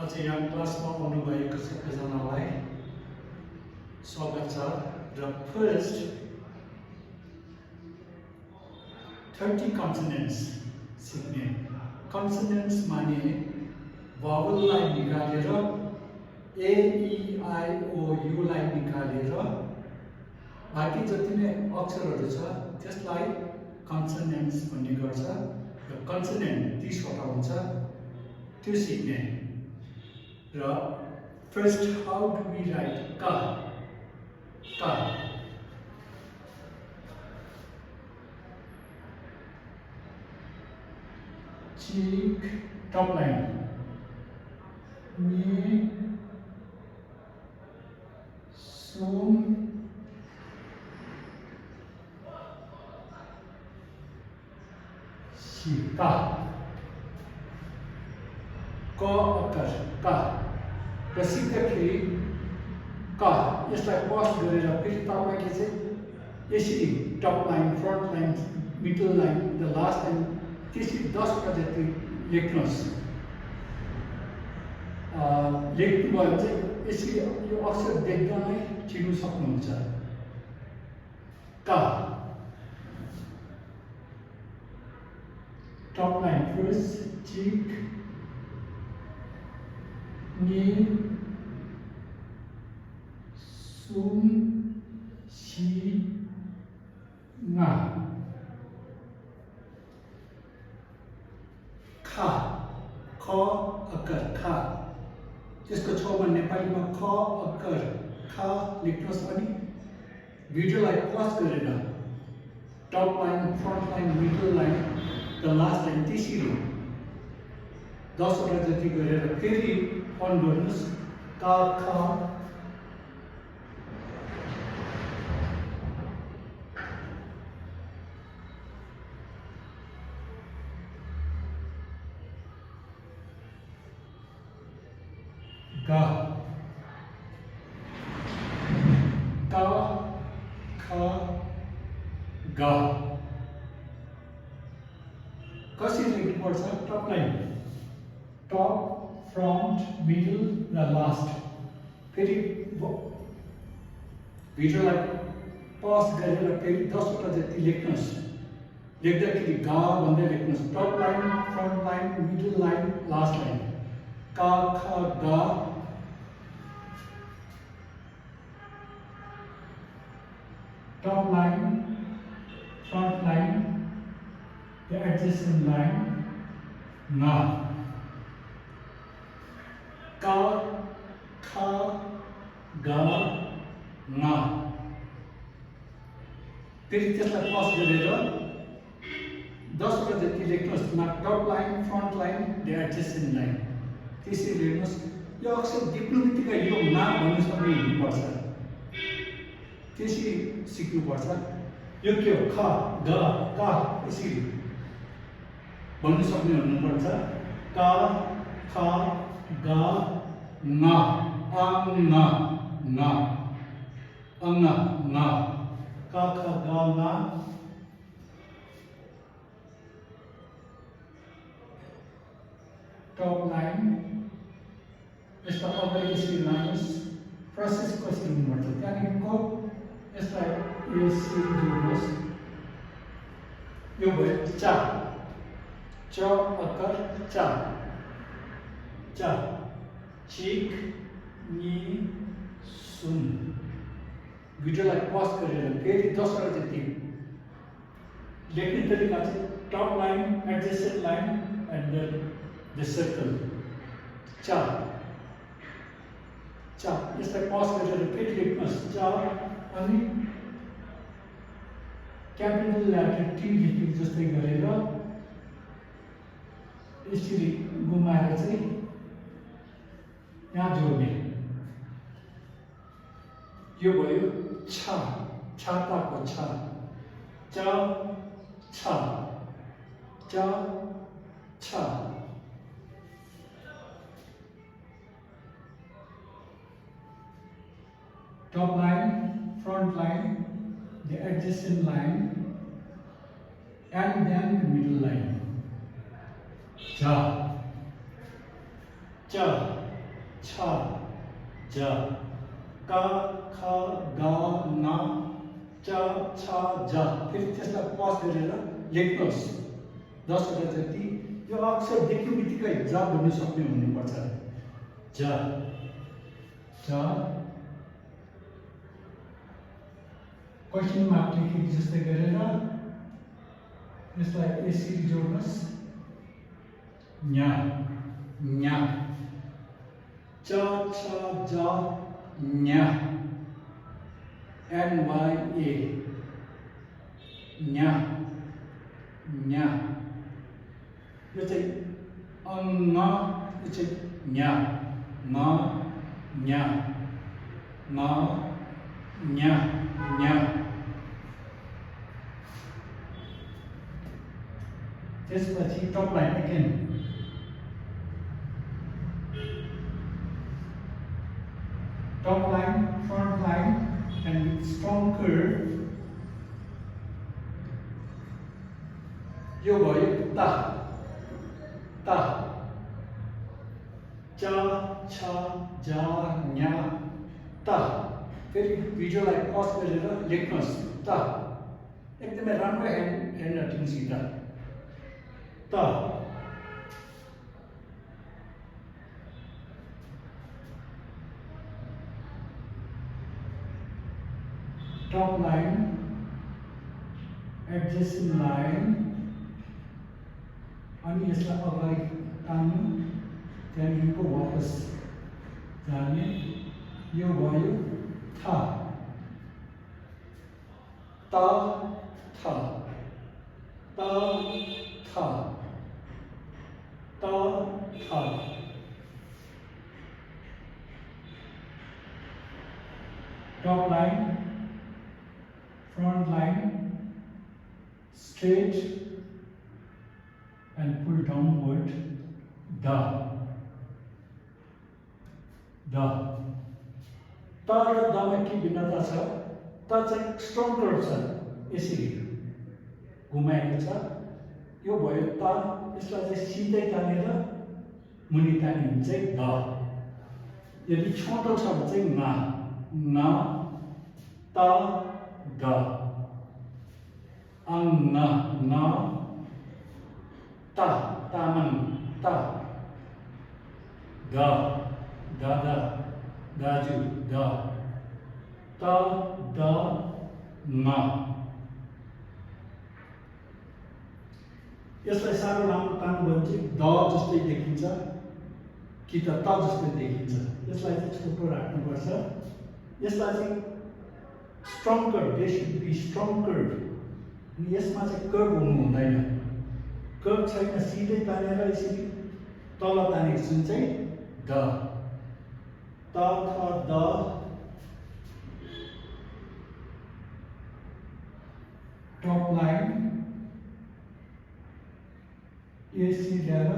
आज यहाँ क्लासमा आउनुभएको सबैजनालाई स्वागत छ र फर्स्ट 30 कन्सोनेन्ट्स सिक्ने। कन्सोनेन्ट्स माने भावललाई निकालेर ए ई आई ओ यू लाई निकालेर बाँकी जति नै अक्षरहरू छ त्यसलाई कन्सोनेन्ट्स भन्ने गर्छ र कन्सोनेन्ट 30 वटा हुन्छ त्यो सिक्ने। र first how do we write का का चीक टॉप लाइन नी सुम सी का क अक्षर का र सिक्दाखेरि का यसलाई पज गरेर फेरि तपाईले चाहिँ यसरी top line front line middle line र लास्ट लाइन त्यसरी 10 वटा जति लेख्नुहोस्। लेख्नुभयो भने चाहिँ यसरी यो अक्षर देख्दा नै चिन्नु सक्नुहुन्छ। का टप लाइन फर्स्ट चिक नी सुम सी ना खा ख अक्षर खा त्यसको छेउमा नेपालीमा ख अक्षर खा लेख्नुहोस् अनि भिडियोलाई पज गरेर top line front line middle line र लास्ट लाइन त्यसरी 10 वटा जति गरेर फेरि अन गर्नुहोस्। का ख गा का ख गा कसरी लेख्नुपर्छ? Top line top front middle र लास्ट फेरि भिडियोलाई पज गरेर फेरि 10 वटा जति लेख्नुहोस्। लेख्दाखेरि गा भन्दै लेख्नुहोस्। Top line front line middle line last line का ख गा top line front line the adjacent line na ka kha ga na फेरि त्यसलाई पज गरेर 10 वटा जति लेख्नुहोस्। न top line front line the adjacent line त्यसरी लेख्नुहोस्। यो अक्षर देख्नु बित्तिकै यो ना भन्नु सक्ने हुनुपर्छ, त्यसरी सिक्नुपर्छ। यो के हो? ख ग का यसरी भन्नु सक्ने हुनुपर्छ। का ख ग न अङ न न अङ न का ख ग न टप लाइन यसलाई अगाडि यसरी लानुहोस्। प्रोसेस कसरी हुनुपर्छ त्यहाँदेखिको यसलाई यसरी जोड्नुहोस्। यो भयो चा च अकर चा चा चिक नी सुन भिडियोलाई पज गरेर फेरि 10 वटा जति लेख्ने तरिका चाहिँ top line adjacent line and the circle चा चा यसलाई पज गरेर फेरि लेख्नुहोस्। चा अनि क्यापिटल लेटर टी लेखेको जस्तै गरेर यसरी घुमाएर चाहिँ यहाँ जोड्ने। यो भयो छ छाताको छ च छ च छ top line front line the adjacent line and then the middle line. Cha, cha, छ ज क ख ग न च छ ज फेरि त्यसलाई पज गरेर लेख्नुहोस् 10 वटा जति यो अक्षर देख्नु बित्तिकै ज भन्नु सक्ने हुनुपर्छ ज ज क्वेसन मार्क लेखेको जस्तै गरेर यसलाई यसरी जोड्नुहोस् न्या न्या च छ ज न्या NYA न्या न्या यो चाहिँ अङ्ग यो चाहिँ न्या न न्या न न्या न्या त्यसपछि top line again top line, front line, and with strong curve. यो भयो ता ता च छ ज न्या ता फेरि भिडियोलाई पज गरेर लेख्नुहोस् ता एकदमै राम्रो ह्यान्ड राइटिङसित ता top line, adjacent line, अनि यसलाई अगाडि तान्नु त्यहाँदेखिको वापस जाने यो भयो था त थ त थ त थ top line, front line, straight and pull downward, da, da. Ta र da मा के भिन्नता छ? ta चाहिँ स्ट्रङ्गर छ यसरी घुमाएको छ यो भयो ta यसलाई चाहिँ सिधै तानेर मुनि तान्यो भने चाहिँ da. यदि छोटो छ भने चाहिँ na, na, ta, ga. Ang na ta taman ta ga gada gaju ga ta da na यसलाई साह्रो राम्रो तान्नु भने चाहिँ द जस्तै देखिन्छ कि त जस्तै देखिन्छ यसलाई चाहिँ छोटो राख्नुपर्छ यसलाई चाहिँ stronger they should be stronger अनि यसमा चाहिँ कर्भ हुनु हुँदैन कर्भ छैन सिधै तानेर यसरी तल तानेको जुन चाहिँ द त थ द टप लाइन यसरी ल्याएर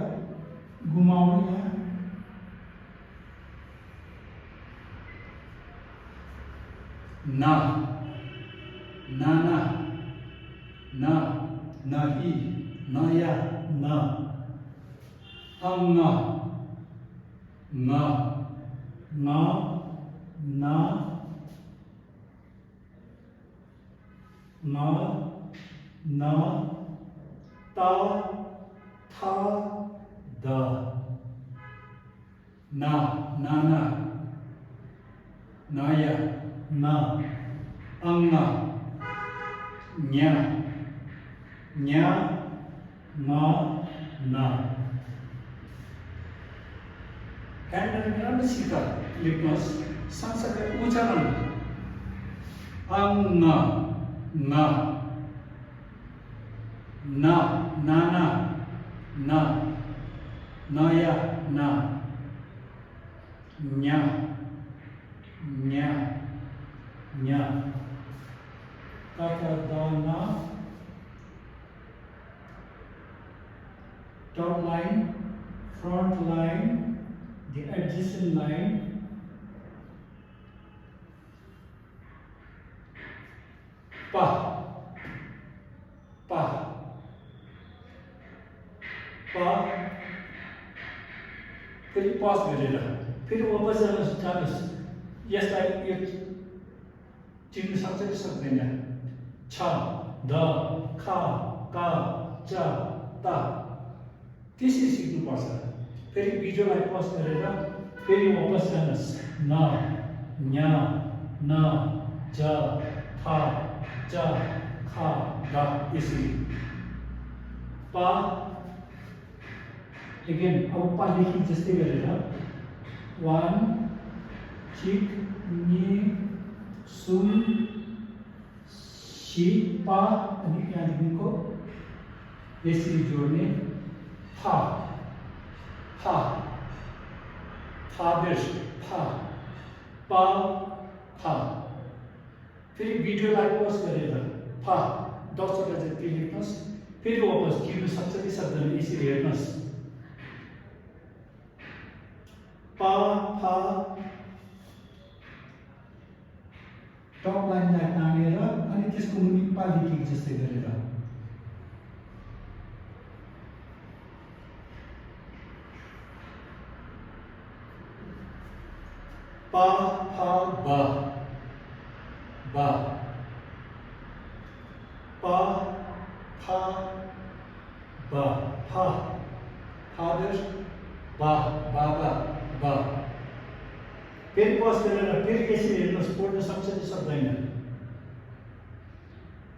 घुमाउनु यहाँ ना नाना ना नही नया न अंग न न न न न ता था द ना नाना नया न अंग न्या न्या न न ह्यान्ड राम्रोसित लेख्नुहोस् सँगसँगै उच्चारण अंग न न नाना न नया न न्या न्या न्या तथा the top line, front line, the adjacent line, pa, pa, pa, फिर pause गरेर फेरि वापस जानुहोस् यसलाई यो चिन्नु सक्छ कि सक्दैन छ ध ख क च त त्यसरी सिक्नुपर्छ फेरि भिडियोलाई पज गरेर फेरि वापस जानुहोस् न ञ न ज थ च ख ग यसरी प again अब पा लेखी जस्तै गरेर 1 चिक नि सुन सी पा अनि यहाँदेखिको यसरी जोड्ने था था फादर्स था पा था फेरि भिडियोलाई पज गरेर फा 10 वटा जति लेख्नुहोस् फेरि वापस चिन्नु सक्छ कि सक्दैन यसरी हेर्नुहोस् पा फा टप लाइनलाई तानेर अनि त्यसको मुनि पा लेखेको जस्तै गरेर पा फा बा बा पा फा बा फा फादर बा बाबा बा फेरि पज गरेर फेरि यसरी हेर्नुहोस् पढ्न सक्छ कि सक्दैन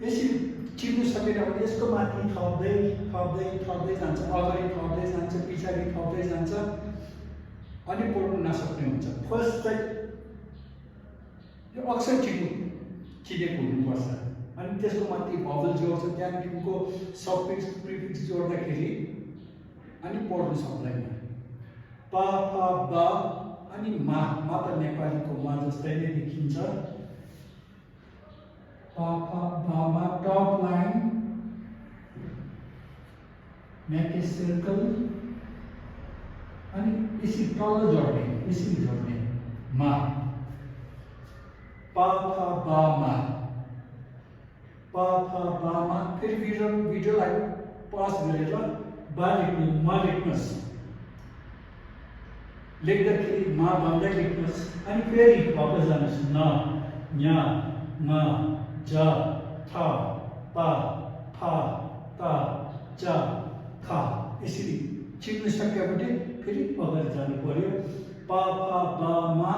यसरी चिन्नु सकेन भने यसको माथि थप्दै थप्दै थप्दै जान्छ अगाडि थप्दै जान्छ पछाडि थप्दै जान्छ अनि पढ्नु नसक्ने हुन्छ फर्स्ट चाहिँ यो अक्षर चिनेको हुनुपर्छ अनि त्यसको माथि भवल जोड्छ त्यहाँदेखिको सफिक्स प्रिफिक्स जोड्दाखेरि अनि पढ्नु सक्दैन पा फा बा अनि मा त नेपालीको मा जस्तै नै देखिन्छ पा फा बा मा top line make a circle अनि यसरी तल जोड्ने मा पा फा बा मा पा फा बा मा फेरि भिडियोलाई पज गरेर बा लेख्नु मा लेख्नुहोस् लेख्दाखेरि मा भन्दै लेख्नुहोस् अनि फेरि वापस जानुहोस् न ञ न ज थ प फ त च ख यसरी चिन्नु सक्यो भने फेरि अगाडि जानु पर्यो प फ ब मा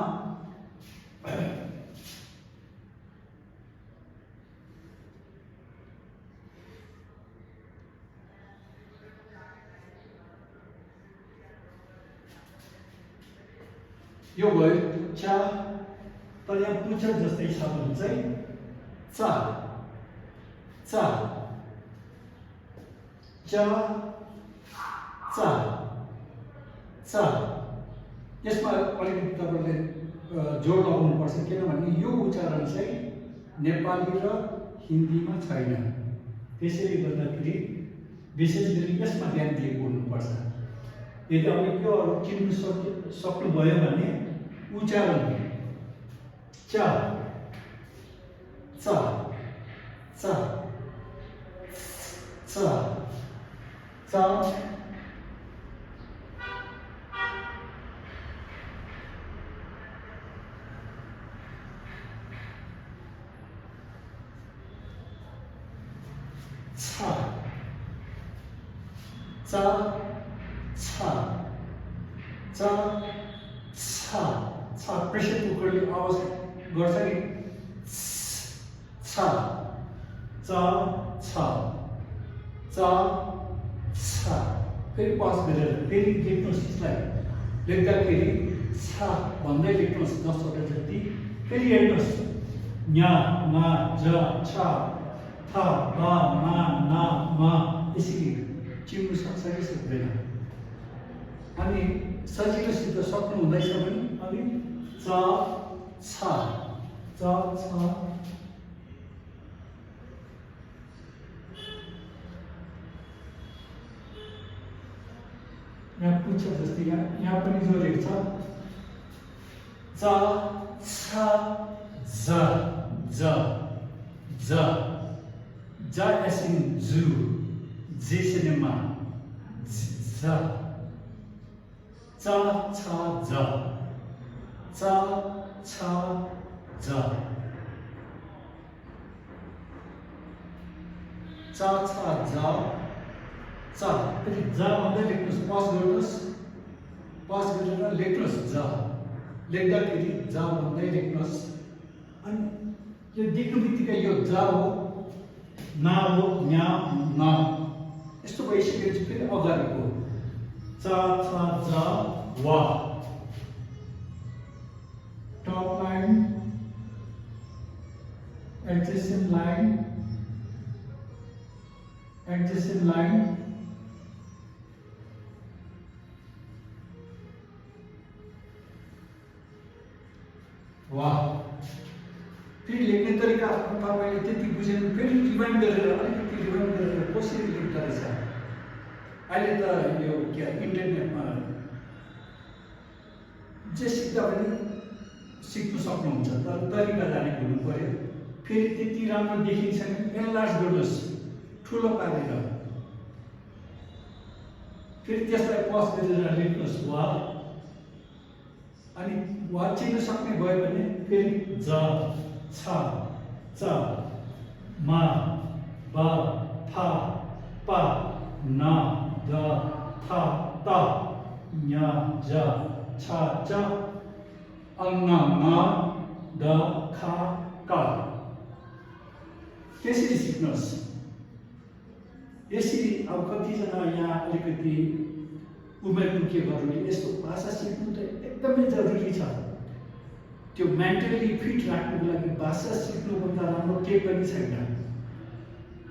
यो भयो चा तर यहाँ पुच्छ जस्तै छ भने चाहिँ चा चा चा चा चा यसमा अलिकति तपाईँले जोड लगाउनुपर्छ किनभने यो उच्चारण चाहिँ नेपाली र हिन्दीमा छैन त्यसैले गर्दाखेरि विशेष गरी यसमा ध्यान दिएको हुनुपर्छ यदि अब यो चिन्नु सक्नुभयो भने उच्चारण चा चा चा चा चा चा चा चा चा चा प्रेसर कुकरले आवाज गर्छ नि चा चा चा चा चा फेरि पज गरेर फेरि लेख्नुहोस् यसलाई लेख्दाखेरि छा भन्दै लेख्नुहोस् 10 वटा जति फेरि हेर्नुहोस् ञ न ज छ थ ब म न म यसरी चिन्नु सक्छ कि सक्दैन अनि सजिलोसित सक्नु हुँदैछ भने अनि च छ च छ यहाँ पुच्छ जस्तै यहाँ पनि जोडेको छ च छ ज ज ज ज एस इन जू जी सिनेमा ज च छ ज च छ ज च छ ज च फेरि ज भन्दै लेख्नुहोस् पज गर्नुहोस् पज गरेर लेख्नुहोस् ज लेख्दाखेरि ज भन्दै लेख्नुहोस् अनि यो देख्नु बित्तिकै यो ज हो ना हो न्या न यस्तो भइसकेपछि फेरि अगाडिको च छ ज वा top line adjacent line वाह फेरि लेख्ने तरिका तपाईँले त्यति बुझेन फेरि रिमाइन्ड गरेर अलिकति रिमाइन्ड गरेर कसरी लेख्दो रहेछ अहिले त यो के इन्टरनेटमा जे सिक्दा पनि सिक्नु सक्नुहुन्छ तर तरिका जाने हुनु पर्यो फेरि त्यति राम्रो देखिन्छ भने एनलार्ज गर्नुहोस् ठुलो पारेर फेरि त्यसलाई पज गरेर लेख्नुहोस् वा अनि वा चिन्न सक्ने भयो भने फेरि ज छ च म ब फ प न द थ त ञ ज छ च अन्न न द ख क त्यसरी सिक्नुहोस् यसरी अब कतिजना यहाँ अलिकति उमेर पुगेकोहरूले यस्तो भाषा सिक्नु त एकदमै जरुरी छ त्यो मेन्टली फिट राख्नुको लागि भाषा सिक्नुभन्दा राम्रो केही पनि छैन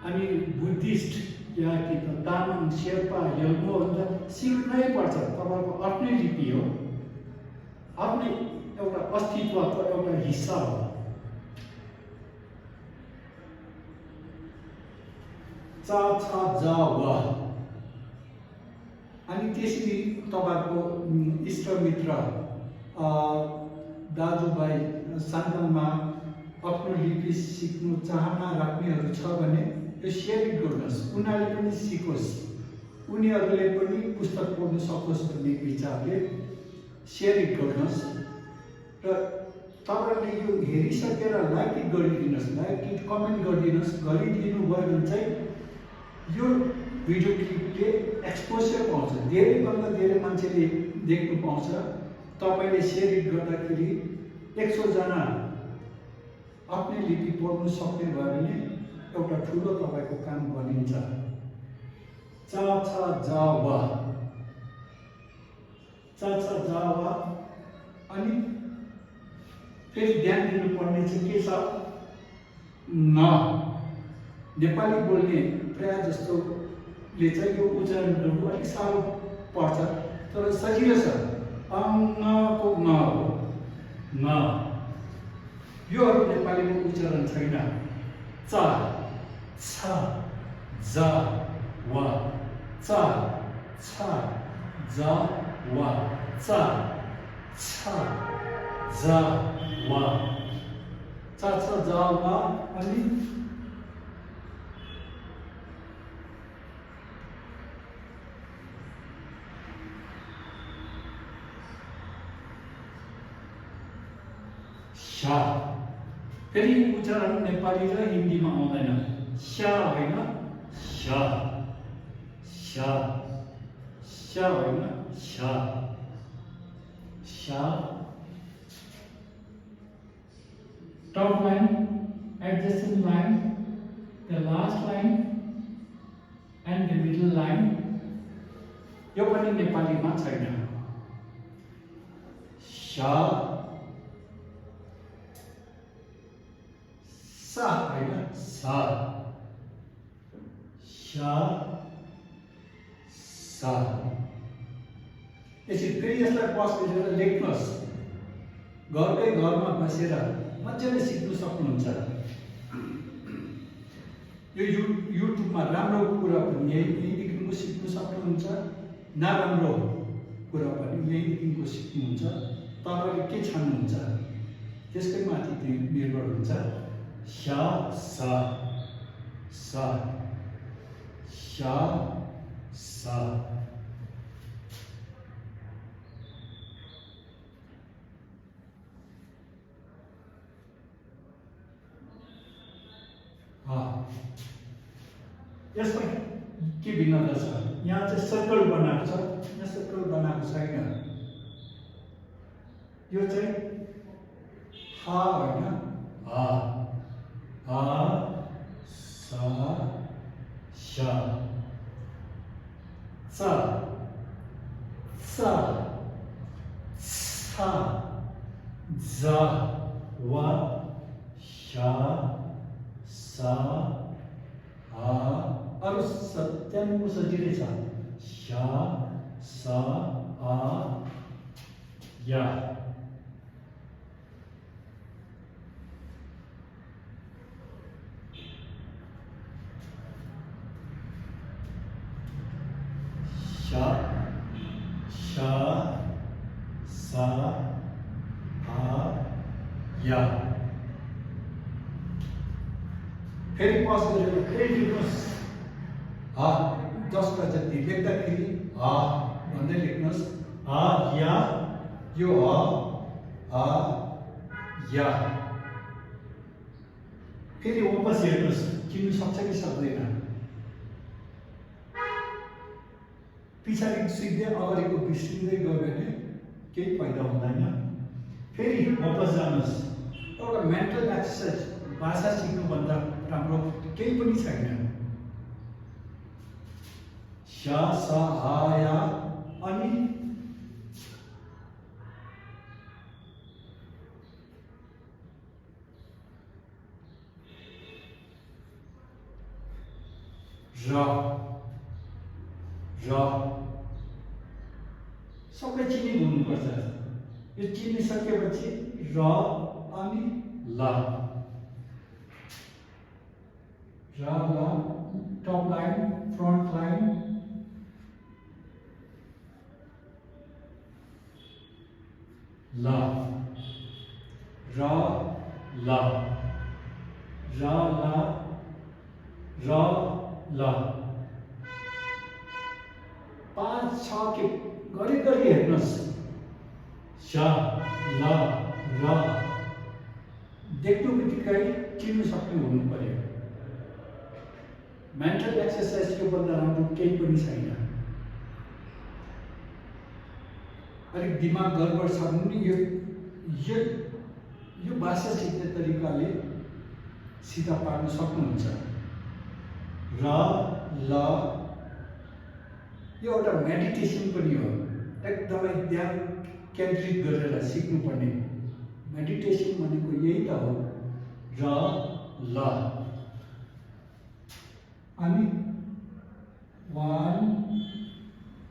अनि बुद्धिस्ट या कि त तामाङ शेर्पा यल्मो भन्दा सिक्नै पर्छ तपाईँको आफ्नै लिपि हो आफ्नै एउटा अस्तित्वको एउटा हिस्सा हो च छ ज व अनि त्यसरी तपाईँको इष्टमित्र दाजुभाइ सन्तानमा आफ्नो लिपि सिक्नु चाहना राख्नेहरू छ भने यो सेयर गर्नुहोस् उनीहरूले पनि सिकोस् उनीहरूले पनि पुस्तक पढ्न सकोस् भन्ने विचारले सेयर गर्नुहोस् र तपाईँले यो हेरिसकेर लाइक इट गरिदिनुहोस् लाइक इट कमेन्ट गरिदिनुहोस् गरिदिनु भयो भने चाहिँ यो भिडियो क्लिपले एक्सपोजर पाउँछ धेरैभन्दा धेरै मान्छेले देख्नु पाउँछ तपाईँले सेयर गर्दाखेरि 100 जना आफ्नै लिपि पढ्नु सक्ने भयो भने एउटा ठुलो तपाईँको काम बनिन्छ च छ ज व च छ ज व अनि फेरि ध्यान दिनुपर्ने चाहिँ के छ न नेपाली बोल्ने प्राय जस्तोले चाहिँ यो उच्चारण गर्नु अलिक साह्रो पर्छ तर सजिलो छ अङ्गको न हो न योहरू नेपालीको उच्चारण छैन च छ ज व च छ ज व च छ ज व च छ ज व अनि श फेरि उच्चारण नेपाली र हिन्दीमा आउँदैन श होइन श श श होइन श श top line adjacent line the last line and the middle line यो पनि नेपालीमा छैन श सा होइन सा श सा यसरी फेरि यसलाई पज गरेर लेख्नुहोस् घरकै घरमा बसेर मजाले सिक्नु सक्नुहुन्छ यो युट्युबमा राम्रो कुरा पनि यहीँदेखिको सिक्नु सक्नुहुन्छ नराम्रो कुरा पनि यहीँदेखिको सिक्नुहुन्छ तपाईँले के छान्नुहुन्छ त्यसकै माथि निर्भर हुन्छ श स स श स यसमा के भिन्नता छ? यहाँ चाहिँ सर्कल बनाएको छ, यहाँ सर्कल बनाएको छैन। यो चाहिँ हा होइन, हा हा सा श च च छ ज व श स हा अरु त्यहाँको सजिलै छ। श स आ या श श स आ या। फेरि पज गरेर फेरि लेख्नुहोस्। 10 जति लेख्दाखेरि भन्दै लेख्नुहोस्। या यो या। फेरि वापस हेर्नुहोस्, चिन्नु सक्छ कि सक्दैन? पछाडि सिक्दै अगाडिको बिर्सिँदै गयो भने केही फाइदा हुँदैन। फेरि वापस जानुहोस्। एउटा मेन्टल एक्सर्साइज, भाषा सिक्नुभन्दा राम्रो केही पनि छैन। श स आ या अनि र सबै चिनी हुनुपर्छ। यो चिनिसकेपछि र अनि ल टप लाइन फ्रन्ट लाइन ल र ल र ल 5-6 के गरी हेर्नुहोस्। श ल र देख्नु बित्तिकै चिन्नु सक्ने हुनु पर्यो। मेन्टल एक्सर्साइज यो भन्दा राम्रो केही पनि छैन। अलिक दिमाग गडबड छ भने यो भाषा सिक्ने तरिकाले सिधा पार्न सक्नुहुन्छ। र ल यो एउटा मेडिटेसन पनि हो। एकदमै ध्यान केन्द्रित गरेर सिक्नुपर्ने मेडिटेसन भनेको यही त हो। र ल अनि 1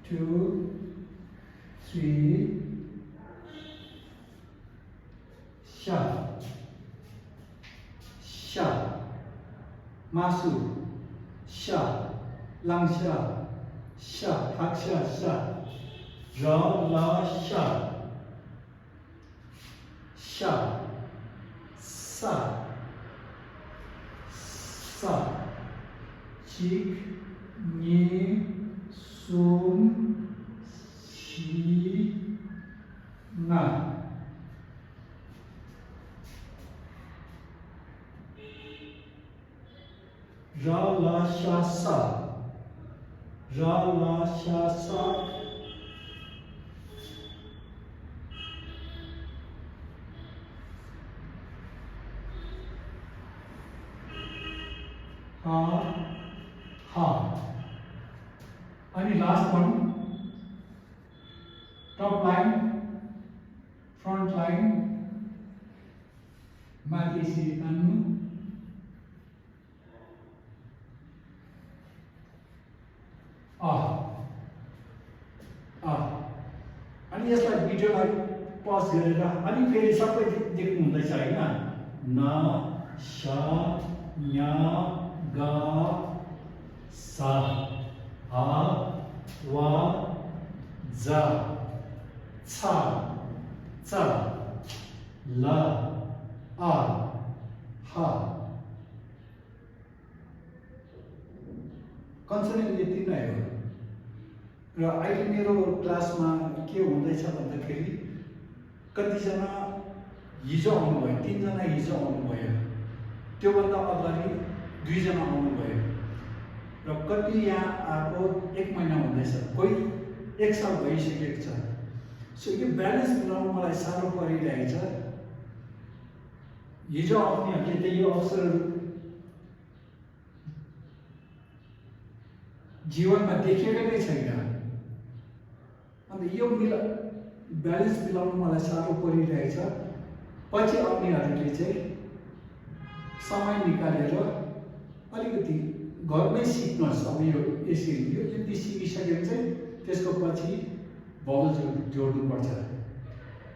2 3 श मासु श लांश श फाक्ष श र ल श स चिक नि सुम सी ना र ल श स र ल श स हा अनि लास्ट वन टप लाइन फ्रन्ट लाइन माथि यसरी तान्नु अनि यसलाई भिडियोलाई पज गरेर अनि फेरि सबै देख्नु हुँदैछ हैन। न श ञ ग स आ व ज छ च ल आ ह कन्सर्निङ यति नै हो। र अहिले मेरो क्लासमा के हुँदैछ भन्दाखेरि कतिजना हिजो आउनुभयो, 3 जना हिजो आउनुभयो। त्योभन्दा अगाडि दुईजना आउनुभयो र कति यहाँ आएको 1 महिना हुँदैछ, कोही 1 साल भइसकेको छ। सो यो ब्यालेन्स मिलाउनु मलाई साह्रो परिरहेछ। हिजो आउनेहरूले त यो अवसरहरू जीवनमा देखेको नै छैन। अन्त यो ब्यालेन्स मिलाउनु मलाई साह्रो परिरहेछ। पछि आउनेहरूले चाहिँ समय निकालेर अलिकति घरमै सिक्नुहोस्। अब यो यसरी यो यति सिकिसकेर चाहिँ त्यसको पछि बबल जोड्नुपर्छ।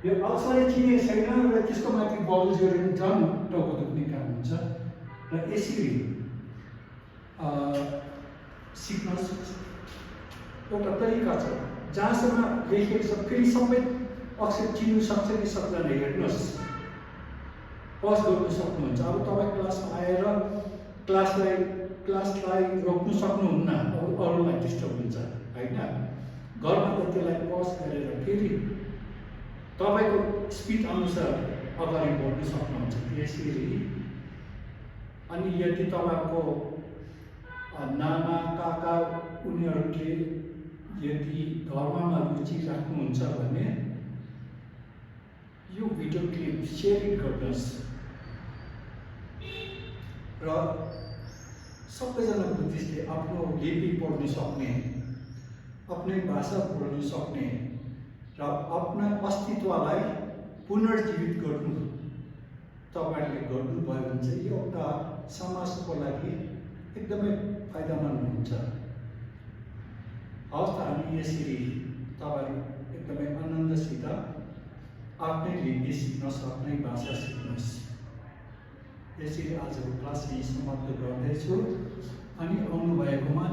यो अक्षरै चिनेको छैन र त्यसको माथि बबल जोड्यो भने झन् टाउको दुख्ने काम हुन्छ। र यसरी सिक्नुहोस्। एउटा तरिका छ जहाँसम्म लेखेको छ, फेरि सबै अक्षर चिन्नु सक्छ कि सक्दैन हेर्नुहोस्, पज गर्नु सक्नुहुन्छ। अब तपाईँ क्लासमा आएर क्लासलाई रोक्नु सक्नुहुन्न, अरूलाई डिस्टर्ब हुन्छ होइन। घरमा त त्यसलाई पज गरेर फेरि तपाईँको स्पिड अनुसार अगाडि बढ्नु सक्नुहुन्छ त्यसरी। अनि यदि तपाईँको नाना काका उनीहरूले यदि धर्ममा रुचि राख्नुहुन्छ भने यो भिडियो क्लिप सेयर गर्नुहोस् र सबैजना बुद्धिस्टले आफ्नो लिपि पढ्नु सक्ने, आफ्नै भाषा बोल्नु सक्ने र आफ्ना अस्तित्वलाई पुनर्जीवित गर्नु तपाईँहरूले गर्नुभयो भने चाहिँ यो एउटा समाजको लागि एकदमै फाइदामन्द हुन्छ। हवस् त हामी यसरी तपाईँहरू एकदमै आनन्दसित आफ्नै लिपि सिक्नुहोस्, आफ्नै भाषा सिक्नुहोस्। यसरी आजको क्लास यही समाप्त गर्दैछु अनि आउनुभएकोमा